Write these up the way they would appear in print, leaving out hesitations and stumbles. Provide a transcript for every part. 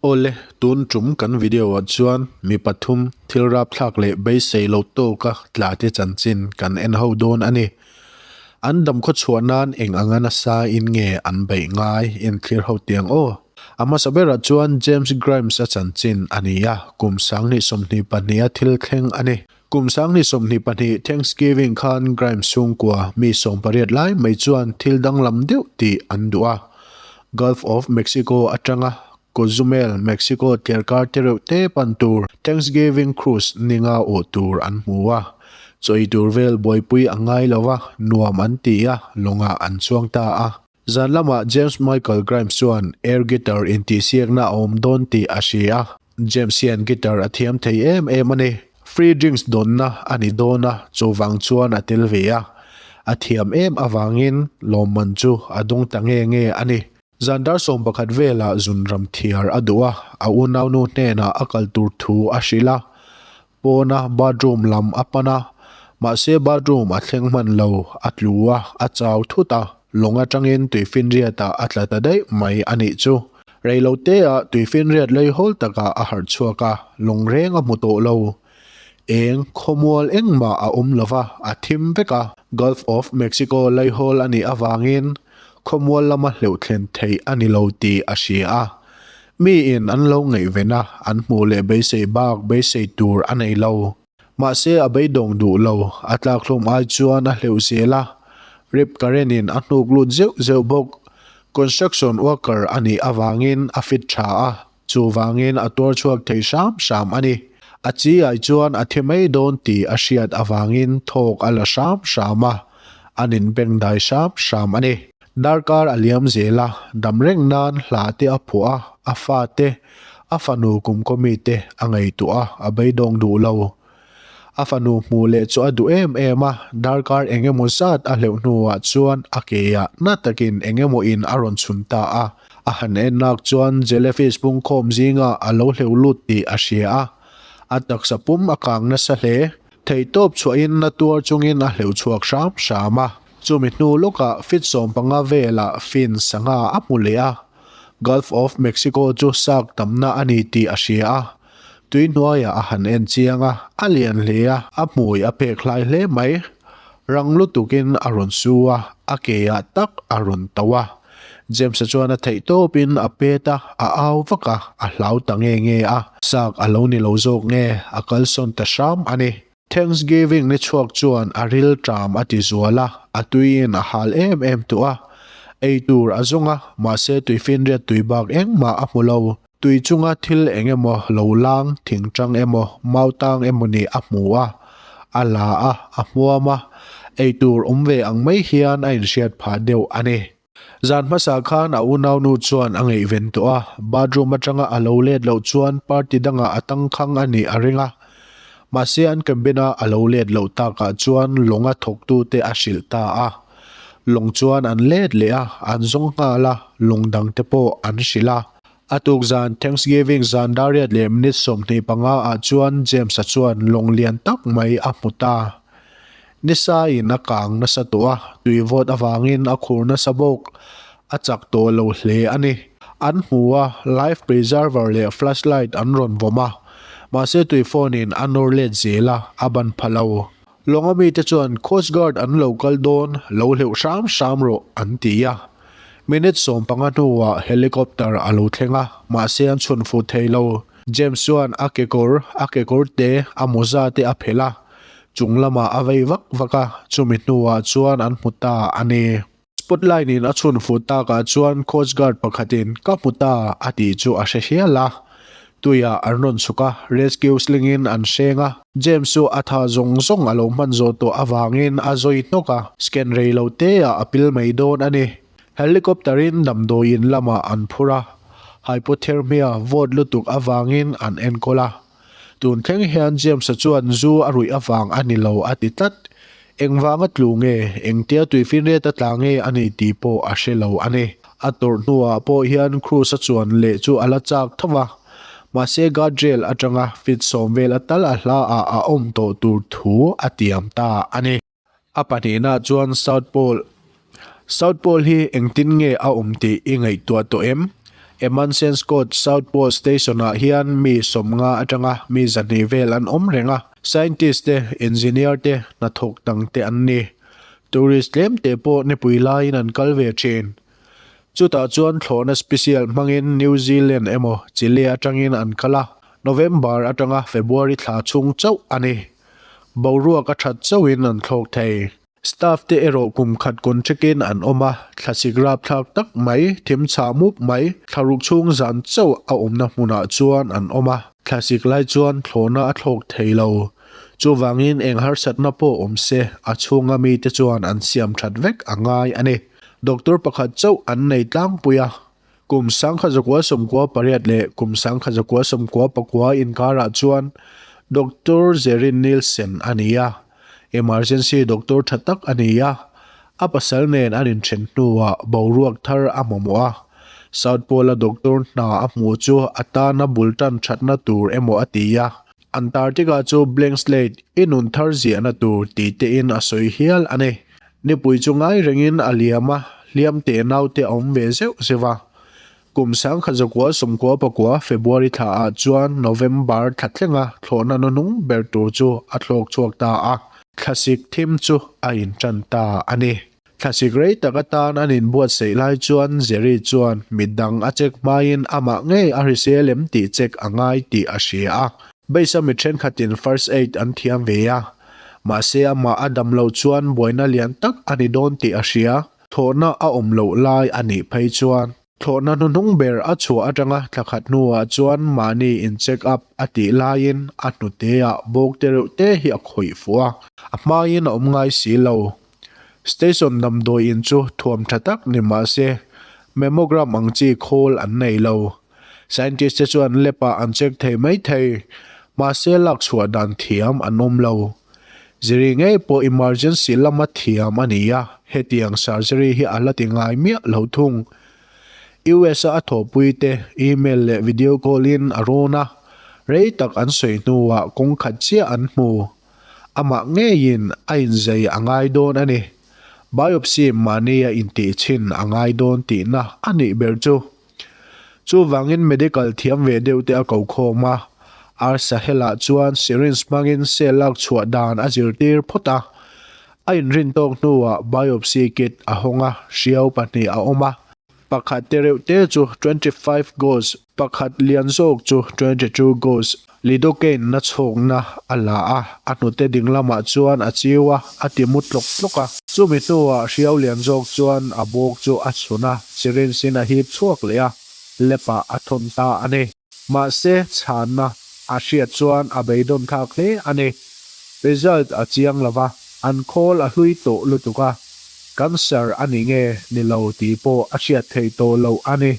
Awle, tun tum kan video ah chuan mi pathum thil rapthlak leh beisei lo tawka tla te chanchin kan en ho dawn a ni. An damkhaw chhuah nan eng anga nasa in nge an beih ngai en thlir ho tiang aw. A hmasa berah chuan James Grimes a chanchin a ni a, kum 2022 a thil thleng a ni. Kum 2022 Thanksgiving khan Grimes chhungkua mi 18 lai mai chuan thil danglam deuh tih an duh a. Gulf of Mexico atanga Cozumel, Mexico tlerkar te reuh te pan tur Thanksgiving cruise ninga awh tur an hmu a. Chawi tur vel buaipui a ngai lo a, nuam an ti a, lawngah an chuang ta a. Zan lamah James Michael Grimes chuan air guitar intihsiakna a awm dawn tih a hria a. James hian guitar a thiam thei em em a ni. Free drinks dawnna a ni dawn a, chuvang chuan a tel ve a. A thiam em avangin lawmman chu a dawng ta nge nge a ni. Zan dar 11 velah zunram thiar a duh a, a unaunu hnenah a kal tur thu a hrilh a. Pawna bathroom lam a pan a, mahse bathroom a thleng hman lo, a tlu a, a chau thut a, lawng atangin tuifinriatah a tla ta daih mai a nih chu. Reiloteah tuifinriat leihawl takah a harh chhuak a, lawng reng a hmu tawh lo. Eng khawmual engmah a awm lova, a thim vek a. Gulf of Mexico leihawl a nih avangin khawmual lama hleuh thlen theih a ni lo tih a hria a. Mi in an lo ngaihven a, an hmuh leh beisei bak beisei tur a nei lo. Mahse a beidawng duh lo, a tlakhlum ai chuan a hleuh zel a. Rip current in a hnuk lut zeuh zeuh bawk. Construction worker a nih avangin a fit tha a, chuvangin a tuar chhuak thei hram hram a ni. A chi ai chuan a thi mai dawn tih a hriat avangin thawk a la hram hram a, an inbengdai hram hram a ni. Darkar a liam zel a, dam reng nan hla te a phuah a, a fa te, a fanu kumkaw mi te a ngaihtuah a, a beidawng duh lo. A fanu hmuh leh chu a duh em em a, darkar eng emaw zat a hleuh hnuah chuan a keah na takin eng emaw in a rawn chhun ta a. A han en nak chuan jellyfish pungkhawm zingah a lo hleuh lut tih a hria a, a taksa pum a kang nasa hle. Theihtawp chhuahin na tuar chungin a hleuh chhuak hram hram a. Chumi hnu lawkah feet 15 velah fin sangha a hmu leh a, Gulf of Mexico chu sâk tamna a ni tih a hria a. Tui hnuaiah a han en chiang a, a lian hle a, a hmui a pek hlai hle mai. Rang lutukin a rawn su a, a keah tak a rawn to a. James-a chuan a theih tawpin a pet a, a au vak a, a hlau ta nge nge a. Sâk a lo ni lo zawk nge, a kalsawn ta hram a ni. Thanksgiving ni chhuak chuan a ril ṭam a ti zual a, a tuiin a hal em em tawh a. Ei tur a zawng a, mahse tuifinriat tui bak engmah a hmu lo. Tui chunga thil eng emaw lo lang, thingṭang emaw, mautang emaw ni a hmu a, a la a, a hmuam a. Ei tur awm ve ang mai hian a inhriat phah deuh a ni. Zan hmasa khan a unaunu chuan a ngaihven tawh a, bathroom atanga a lo let loh chuan party dangah a tangkhang a nih a ring a. Mahse an cabin-a a lo let loh takah chuan lawnga thawktute a hrilh ta a. Lawng chuan an let leh a, an zawng nghal a, lawng dangte pawh an hrilh a. A tuk zan Thanksgiving zan dariat leh minute 25 ah chuan James-a chuan lawng lian tak mai a hmu ta. Nisa in a kang nasa tawh a, tui vawt avangin a khur nasa bawk. A chak tawh lo hle a ni. An hmu a, life preserver leh flashlight an rawn vawm a. Mahse tui phone in a nawr let zel a, a ban pha lo. Lawnga mite chuan Coast Guard an lo kal dawn, lo hleuh hram hram rawh an ti a. Minute 15 hnuah helicopter a lo thleng a, mahse an chhun fuh thei lo. James chuan a kekawr, a kekawr te, a mawza te a phelh a. Chung lamah a vei vak vak a, chumi hnuah chuan an hmu ta a ni. Spotlight in a chhun fuh takah chuan Coast Guard pakhatin ka hmu ta a tih chu a hre hial a. Tuiah an rawn chhuk a, rescue sling in an hreng a. James chu a tha zawng zawng a lo hman zawh tawh avangin a zawi hnawk a, scan rei lo teah a pil mai dawn a ni. Helicopter in damdawiin lamah an phur a, hypothermia vawt lutuk avangin an enkawl a. Tun thleng hian James-a chuan zu a ruih avang a ni lo a ti tlat. Engvanga tlu nge, engtia tuifinriat a tla nge a ni tih pawh a hre lo a ni. A tawrh hnuah pawh hian Cruz-a chuan leh chu a la chak tho va. Mahse guardrail atanga feet 10 vel a tal a hla ah a awm tawh tur thu a tiam ta a ni. A pahnihna chuan South Pole. South Pole hi engtin nge a awm tih i ngaihtuah tawh em? Amundsen-Scott South Pole Station-ah hian mi 50 atanga mi 200 vel an awm reng a, scientist te, engineer te, hnathawk dang te an ni. Tourist tlem te pawh nipui laiin an kal ve thin. Chutah chuan thlawhna special hmangin New Zealand emaw Chile atangin an kal a, November atanga February thla chhung chauh a ni. Boruak a that chauhin an thlawk thei. Staff te erawh kum khat contract in an awm a, thlasik rapthlak tak mai, thim chhah mup mai, thlaruk chhung zan chauh a awmna hmunah chuan an awm a. Thlasik lai chuan thlawhna a thlawk thei lo. Chuvangin eng harsatna pawh awm se, a chhunga mite chuan an siam that vek a ngai a ni. Doctor pakhat chauh an nei tlangpui a, kum 1998 leh kum 1999 inkarah chuan Doctor Jerin Nielsen a ni a, emergency doctor tha tak a ni a, a pasal nen an inthen hnuah boruak thar a mamawh a, South Pole-a doctor hna a hmuh chu a tana bul tan thatna tur emaw a ti a, Antarctica chu blank slate i nun thar ziahna tur tih tein a sawi hial a ni. Nipui chu ngai rengin a liam a, hliam teh naute a awm ve zeuh zeuh a. Kum 1999 February thla ah chuan November thla thlenga thlawhna nawnung ber tur chu a thlawk chhuak ta a, thlasik thim chu a intan ta a ni. Thlasik rei tak atan an inbuatsaih lai chuan Jerry chuan midang a check hmain amah ngei a hrisel em tih check a ngai tih a hria a. Base-a mi thenkhatin first aid an thiam ve a, mahse amah a dam loh chuan buaina lian tak a ni dawn tih a hria. Thlawhna a awm loh lai a nih phei chuan. Thlawhna hnuhnung ber a chhuah atanga thla khat hnuah chuan mahni in check up a tih laiin a hnuteah bawk te reuh te hi a khawih fuh a, a hmain a awm ngai si lo. Station damdawi in chu thuam tha tak ni mah se mammogram ang chi khawl an nei lo. Scientist te chuan lab ah an check thei mai thei, mahse lak chhuah dan thiam an awm lo. Ziri ngei pawh emergency lama thiam a ni a, hetiang surgery hi a la ti ngai miah lo thung. US a a thawhpui te email leh video call in a rawn a, rei tak an sawi hnuah kawng khat chiah an hmu. Amah ngeiin a inzei a ngai dawn a ni. Biopsy mahnia intih chhin a ngai dawn tihna a nih ber chu. Chuvangin medical thiam ve deuh te a ko khawm a, R Sahel-ah chuan syringe hmangin cell lak chhuah dan a zirtir phawt a. A inrin tawk hnuah biopsy kit a hawng a, hriau pahnih a awm a. Pakhat te reuh te chu 25 gauze, pakhat lian zawk chu 22 gauze. Lidocaine na chhawkna a la a, a hnute ding lamah chuan a chiu a, a ti mu tlawk tlawk a. Chumi hnuah hriau lian zawk chuan a bawk chu a chhun a, syringe in a hip chhuak leh a, lap ah a thawn ta a ni. Mahse, chhanna a hriat chuan a beidawn thlak hle a ni. Result a chiang lo va, an khawl a hlui tawh lutuk a, cancer a ni nge ni lo tih pawh a hriat theih tawh loh a ni.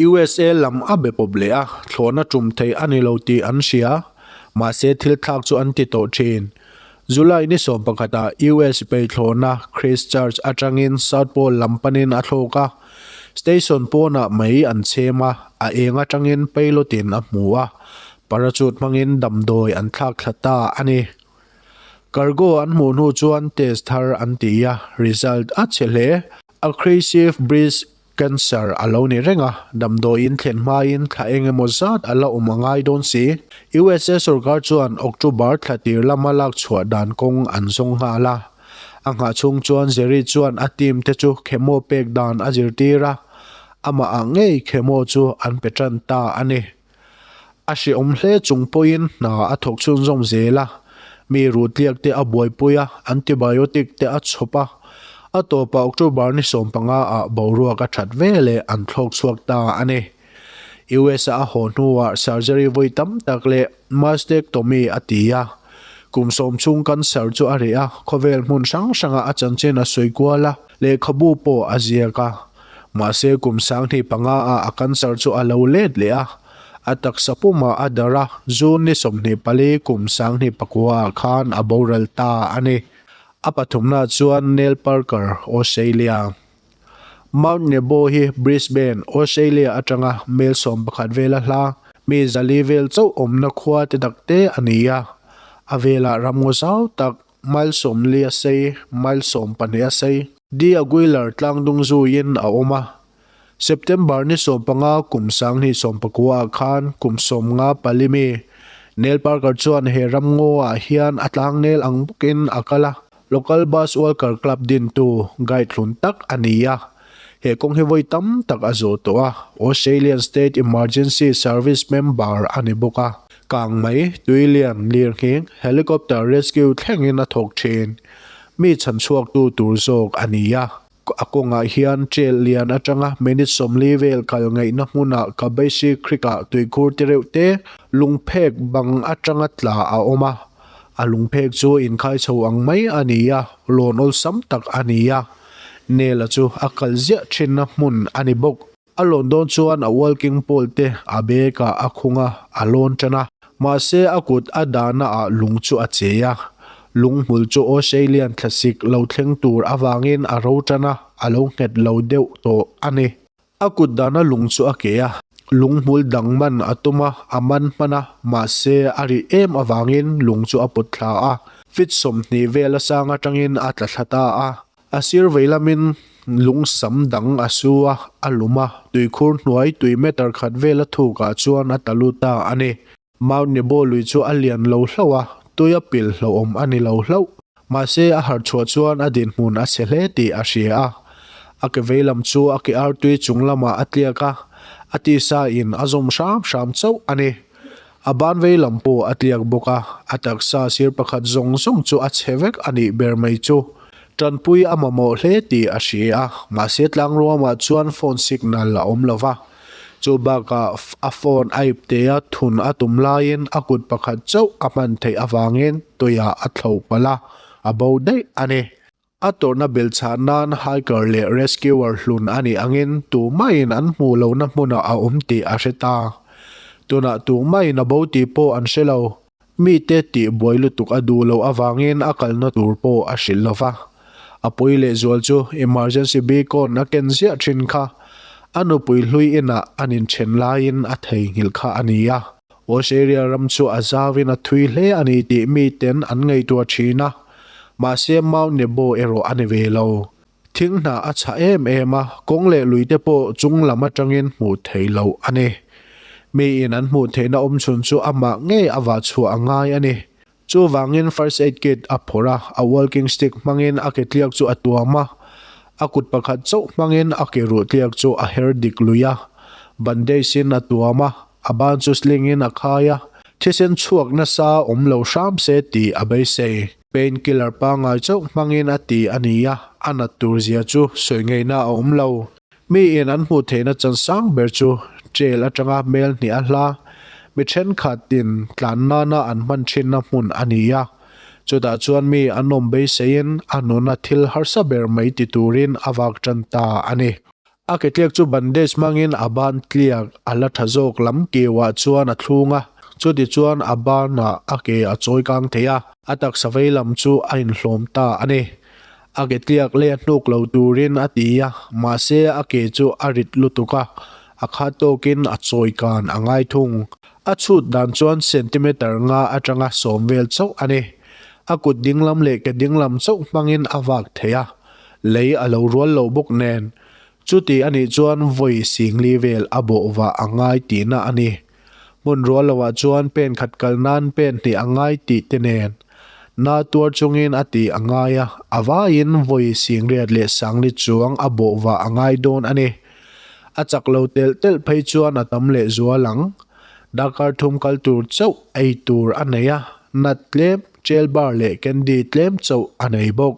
USA lam a be pawp leh a, thlawhna tum theih a ni lo tih an hria. Mahse thil thlak chu an ti tawh thin. July ni 11 ah US pei thlawhna Christchurch atangin South Pole lam panin a thlawk a. Station pawnah mei an chhem a, a eng atangin pilot in a hmu a, parachute hmangin damdawi an thlak thla ta a ni. Cargo an hmuh hnu chuan test thar an ti a, result a chhe hle. Aggressive breast cancer a lo ni reng a, damdawiin thlen hmain thla eng emaw zat a la awm a ngai dawn si. USA sorkar chuan October thla tir lama lak chhuah dan kawng an zawng nghal a. A nghah chhung chuan Jerry chuan a team te chu chemo pek dan a zirtir a, amah ah ngei chemo chu an pe tan ta a ni. A hrehawm hle chung pawhin hna a thawk chhunzawm zel a, mi ruhtliak te a buaipui a, antibiotic te a chhawp a. A tawpah October ni 15 ah boruak a that veleh an thlawk chhuak ta a ni. US a a haw hnuah surgery vawi tam tak leh mastectomy a ti a. Kum sawm chhung cancer chu a reh a, khawvel hmun hrang hrangah a chanchin a sawi kual a, lehkhabu pawh a ziak a. Mahse kum 2005 ah a cancer chu a lo let leh a, a taksa pumah a darh a, June ni 24 kum 2009 ah khan a boral ta a ni. A pathumna chuan Neil Parker, Australia. Mount Nebo hi Brisbane, Australia atanga mel 11 vela hla, mi zali vel chauh awmna khua te tak te a ni a. A velah ramngaw zau tak, mile 40 a sei, mile 12 a sei, D'Aguilar tlangdung zuiin a awm a. September ni 15 kum 2019 ah khan kum 54 mi Neil Parker chuan he ramngaw ah hian a tlangnel ang bawkin a kal a, Local Bus Walker Club dintu guide hlun tak a ni a. He kawng hi vawi tam tak a zawh tawh a, Australian State Emergency Service member a ni bawk a. Kangmei, Tuilian, Lirnghing, Helicopter Rescue thlengin a thawk thin. Mi chhanchhuaktu tur zawk a ni a. A kawngah hian trail lian atanga minute 40 vel kal ngaihna hmunah Kabaisi Creek-ah tuikhur te reuh te lungphek bang atanga tla a awm a. A lungphek chu inkhai chho ang mai a ni a, lawn awlsam tak a ni a. Nela chu a kal ziah thinna hmun a ni bawk. A lawn dawn chuan a walking pole te a bag ah a khung a, a lawn tan a. Mahse a kut a dahna ah lung chu a che a. Lung hmul chu Australian thlasik lo thleng tur avangin a ro tan a, a lo nghet lo deuh tawh a ni. A kut dahna lung chu a ke a. Lung hmul dang man a tum a, a man hman a, mahse a rih em avangin lung chu a pawt thla a. Feet 20 vel a sang atangin a tla thla ta a. A sir vei lamin lung sam dang a su a, a lum a, tuikhur hnuai tui meter khat vel a thukah chuan a tla lut ta a ni. Mount Nebo lui chu a lian lo hlauh a, tui a pil hlauhawm a ni lo hlauh. Mahse a harh chhuah chuan a dinhmun a chhe hle tih a hria a. A ke vei lam chu a ke artui chung lamah a tliak a, a tisa in a zawm hram hram chauh a ni. A ban vei lam pawh a tliak bawk a, a taksa sir pakhat zawng zawng chu a chhe vek a nih ber mai chu. Tanpui a mamawh hle tih a hria a, mahse tlangruamah chuan phone signal a awm lo va. Chu bakah a phone a iptea thun a tum laiin a kut pakhat chauh a hman theih avangin tuiah a thlo palh a, a bo daih a ni. A tawrhna belchhah nan hiker leh rescuer hlun a nih angin tumahin an hmuh lohna hmunah a awm tih a hre ta. Tunah tumahin a bo tih pawh an hre lo. Mite tih buai lutuk a duh loh avangin a kalna tur pawh a hrilh lo va. A pawi lehzual chu emergency beacon a ken ziah thin kha a nupui hlui inah an inthen laiin a theihnghilh kha a ni a. Australia ram chu a zauin a thui hle a ni tih miten an ngaihtuah thin a. Mahse Mount Nebo erawh a ni ve lo. Thing hna a chhah em em a, kawng leh lui te pawh chung lam atangin hmuh theih loh a ni. Miin an hmuh theihna awm chhun chu amah ngei a vah chhuah a ngai a ni. Chuvangin first aid kit a phawrh a, a walking stick hmangin a ke tliak chu a tuam a, a kut pakhat chauh hmangin a ke ruh tliak chu a her dik lui a, bandage in a tuam a, a ban chu sling in a khai a, thisen chhuak nasa awm lo hram se tih a beisei. Pain killer pangngai chauh hmangin a ti a ni a, a nat tur zia chu sawi ngeihna a awm lo. Mi in an hmuh theihna chan sang ber chu trail atanga mel hnih a hla, mi thenkhat in tlan nana an hman thinna hmun a ni a. Chutah chuan mi an awm beiseiin a nuna thil harsa ber mai ti turin a vak tan ta a ni. A ke tliak chu bandage hmangin a ban tliak a la tha zawk lam kiuah chuan a thlung a, chuti chuan a banah a ke a chawi kang thei a, a taksa vei lam chu a inhlawm ta a ni. A ke tliak leh a hnuk lo turin a ti a, mahse a ke chu a rit lutuk a, a khat tawkin a chawi kan a ngai thung. A chhut dan chuan centimeter nga atanga 10 vel chauh a ni. A kut dinglam leh ke dinglam chauh hmangin a vak thei a, lei a lo rual lo bawk nen. Chuti a nih chuan vawi singli vel a bawh vah a ngai tihna a ni. Hmun rual loah chuan pen khat kal nan pen hnih a ngai tih te nen. Na tuar chungin a tih a ngai a, a vaiin vawi singriat leh sangli chuang a bawh vah a ngai dawn a ni. A chak lo telh telh phei chuan a tam leh zual ang. Darkar thum kal tur chauh ei tur a nei a, nut tlem, trail bar leh candy tlem chauh a nei bawk.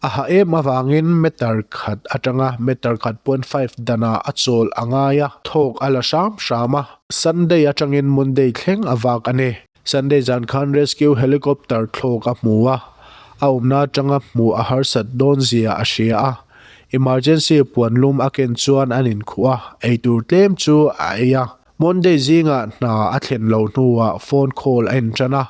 A ha em avangin meter khat atanga meter khat point five danah a chawl a ngai a, thawk a la hram hram a. Sunday atangin Monday thleng a vak a ni. Sunday zan khan rescue helicopter thlawk a hmu a, a awmna atanga hmuh a harsat dawn zia a hria a. Emergency puan lum a ken chuan an inkhuh a, eitur tlem chu a ei a. Monday zingah hna a thlen loh hnuah phone call a inṭan a,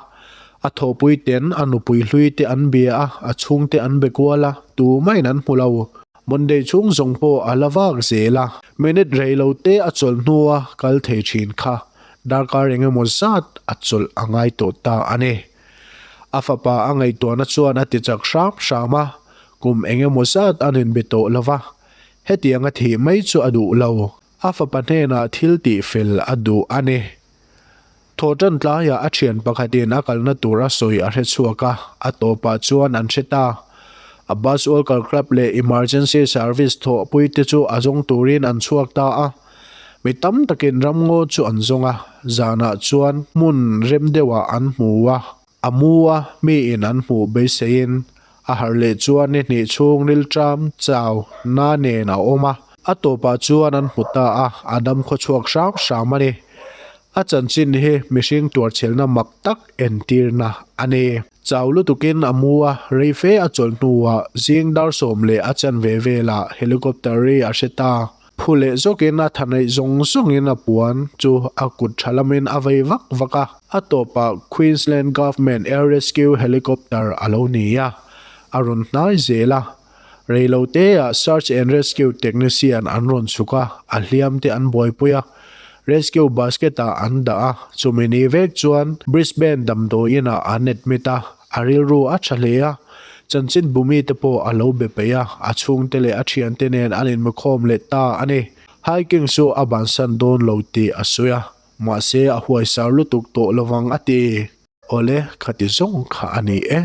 a thawhpui ten a nupui hlui te an bia a, a chhungte an be kual a, tumahin an hmu lo. Monday chhung zawng pawh a la vak zel a, minute rei lo te a chawlh hnua kal thei thin kha darkar eng emaw zat a chawlh a ngai tawh ta a ni. A fapa a ngaihtuahna chuan a ti chak hram hram a, kum eng emaw zat an inbe tawh lo va. Hetianga thih mai chu a duh lo. A fapa hnenah thil tih fel a duh a ni. Thawhṭan tlaiah a ṭhian pakhatin a kalna tur a sawi a hre chhuak a, a tawpah chuan an hre ta. A bus worker club leh emergency service thawhpuite chu a zawng turin an chhuak ta a. Mi tam takin ramngaw chu an zawng a, zanah chuan hmun rem deuhah an hmu a. A mu a, miin an hmuh beiseiin a harh leh chuan ni hnih chhung rilṭam, chau, na nen a awm a. A tawpah chuan an hmu ta a, a dam khawchhuak hram hram a ni. A chanchin hi mihring tuarchhelna mak tak entirna a ni. Chau lutukin a mu a, rei fe a chawlh hnuah zing dar sawm leh a chanve velah helicopter ri a hre ta. Phu leh zawkin a tha neih zawng zawngin a puan chu a kut tha lamin a vei vak vak a. A tawpah Queensland Government Air Rescue Helicopter a lo ni a, a rawn hnai zel a. Reiloteah Search and Rescue Technician an rawn chhuk a, a hliam te an buaipui a. Rescue basket ah an dah a, chumi ni vek chuan Brisbane damdawiin ah an admit a, a rilru a tha hle a. Chanchin bumi te pawh a lo be peih a, a chhungte leh a thiante nen an inmukhawm leh ta a ni. Hiking chu a bansan dawn lo tih a sawi a, mahse a huaisar lutuk tawh lovang a ti. Awle, khati zawng kha a ni e.